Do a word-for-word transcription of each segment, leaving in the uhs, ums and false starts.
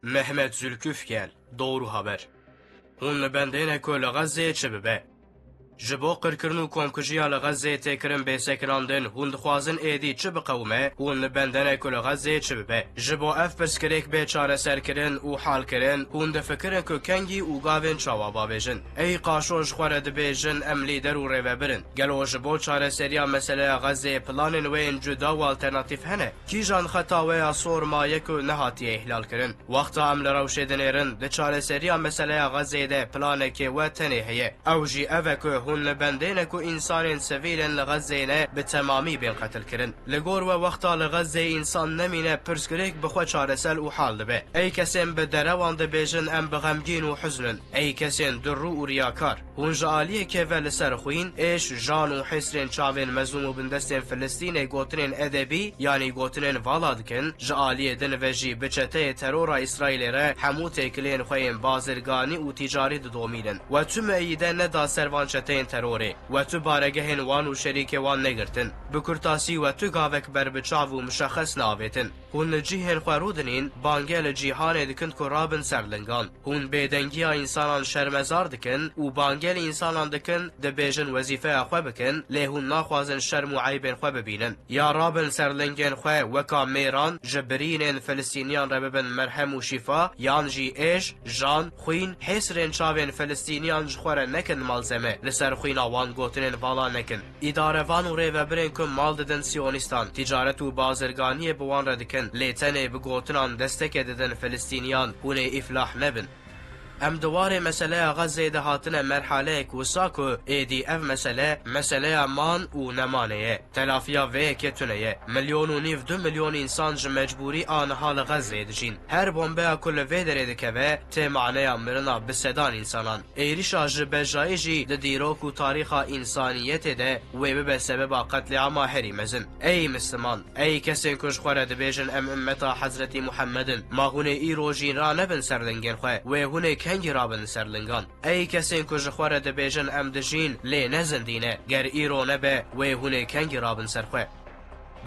Mehmet Zülküfgel, Doğru Haber. Hûn li bendê ne ku li Xezzeyê çi bibe? Ji bo qirkirin û komkujiya li Xezzeyê tê kirin bê sekinandin, hûn dixwazin êdî çi biqewime? Hûn li bendê ne ku li Xezzeyê çi bibe? Ji bo ev pirsgirêk bê çareserkirin û halkirin, hûn difikirin ku kengî û gavên çawa bavêjin? Ey qaşo ji xwe re dibêjin, em lîder û rêvebir in. Gelo ji bo çareseriya meseleya Xezzeyê planên we yên cuda û alternatîf hene? Kîjan xeta we ya sor maye ku nehatiye îhlalkirin? Wexta em li rewşê dinêrin, di çareseriya meseleya Xezzeyê de planekê we tenê heye. Ew jî ev e ku hûn li bendê ne ku însanên sivîl in li Xezzeyê ne bi temamî bên qetilkirin. Li gor we wexta li Xezzeyê însan nemîne, pirsgirêk bi xwe çaresel û hal dibe. Ey kesên bi derewan dibêjin em bi xemgîn û huzn in. Ey kesên durû û riyakar. Hûn ji aliyekê ve li ser xwîn, êş, jan û hêsrên çavên mezlûm û bindestên Filistînê gotinên edebî, yanî gotinên vala dikin, ji aliyê din ve jî bi çeteyê terora Îsraîlê re hemû têkiliyên xwe yên bazirganî û tîcarî didomînin. We tu meyîde neda ser van çeteyên terorê. We tu baregehên wan û şerîkê wan negirtin. Bi kurtasî we tu gavek berbiçav û mişexes neavêtin. Hûn li cihên xwe rûdinîn, bangê li cîhanê dikin ku rabin ser lingan. Hûn bêdengiya însanan şermezar dikin û bangê li însanan dikin, dibêjin wezîfeya xwe bikin, lê hûn naxwazin şerm û eybên xwe bibînin. Ya rabin ser lingên xwe weka mêran, ji birînên Filistîniyan re bibin merhem û şîfa, yan jî êş, jan, xwîn, hêsrên çavên Filistîniyan ji xwe re nekin malzeme, li ser xwîna wan gotinên vala nekin. Îdarevan û rêvebirên ku mal didin Siyonîstan, ticaret û bazirganiyê bi wan re dikin, lê tenê bi gotinan destekê didin Filistîniyan, hûn ê îflah nebin. Em di warê meseleya Xezzeyê de hatine merhaleyek wisa ku êdî ev mesele, meseleya man û nemanê ye. Telafiya vê yekê tune ye. Milyon û nîv, du milyon însan ji mecbûrî aniha li Xezzeyê dijîn. Her bombeya ku li vê derê dikeve, tê maneya mirina bi sedan însanan. Êrişa ji bejayî jî di dîrok û tarîxa însaniyetê de wê bibe sebeba qetlîama herî mezin. Ey Misliman, ey kesên ku ji xwe re dibêjin em ummeta Hezretî Muhammed in, ma hûn ê îro jî ranebin ser lingên xwe, wê hûn ê kengî rabin ser lingan? Ey kesên ku ji xwe re dibêjin em dijîn, lê ne zindî ne, ger îro nebe, wê hûn ê kengî rabin ser xwe?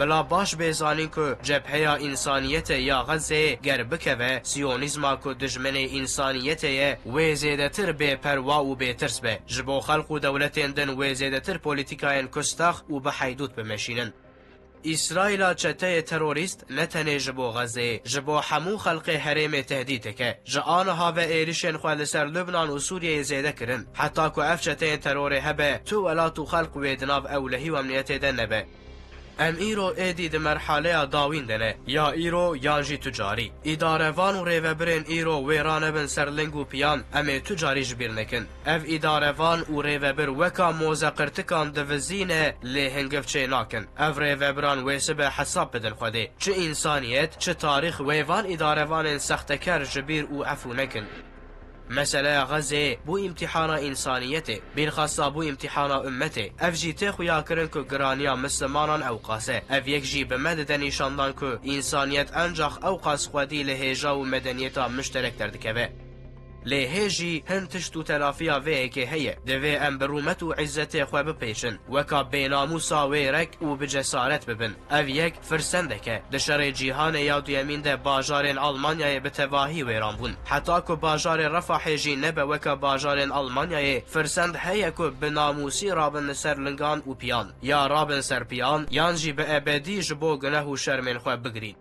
Bila baş bê zanîn ku cebheya însaniyetê ya Xezzeyê ger bikeve, siyonîzma ku dijminê însaniyetê ye, wê zêdetir bêperwa û bêtirs be. Ji bo xelq û dewletên din wê zêdetir polîtîkayên kustax û bi heydût bimeşînin. Îsraîla çeteyê terorîst ne tenê ji bo Xezzeyê, ji bo hemû xelkê herêmê tehdît dike. Ji aniha ve êrişên xwe li ser Lubnan û Sûriyeyê zêde kirin. Heta ku ev çeteyên terorê hebe, tu welat û xelk wê di nav ewlehî û emniyetê de nebe. Em îro êdî di merhaleya dawîn de ne, ya îro yan jî tu carî. Îdarevan û rêvebirên îro wê ranebin ser ling û piyan, em ê tu carî ji bîr nekin. Ev îdarevan û rêvebir weka moze qirtikan divizîne, lê hingiv çê nakin. Ev rêvebiran wê sibe hesab bidin Xwedê. Çi însaniyet, çi tarîx wê van îdarevanên sextekar ji bîr û efû nekin. Meseleya Xezê bû îmtîhana însaniyetê, bîrxasa bû îmtîhana ummetê. Ev jî tê xuyakirin ku giraniya mislimanan ewqas e. Ev yek jî bi me dide nîşandan ku însaniyet encax ewqas xwedî li hêja û medeniyeta mişterek derdikeve. Lê hê jî hin tişt û telafiya vê yekê heye. Divê em bi rûmet û îzzetê xwe bipêçin, weka bênamûsa wê rek û bi cesaret bibin. Ev yek firsendek e. Di şerê cîhanê ya duyemîn de bajarên Almanyayê bi tevahî wêran bûn. Heta ku bajarê Refahê jî nebe weke bajarên Almanyayê, firsend heye ku bi namûsî rabin li ser lingan û piyan. Ya rabin ser piyan, yan jî bi ebedî ji bo guneh û şermên xwe bigirîn.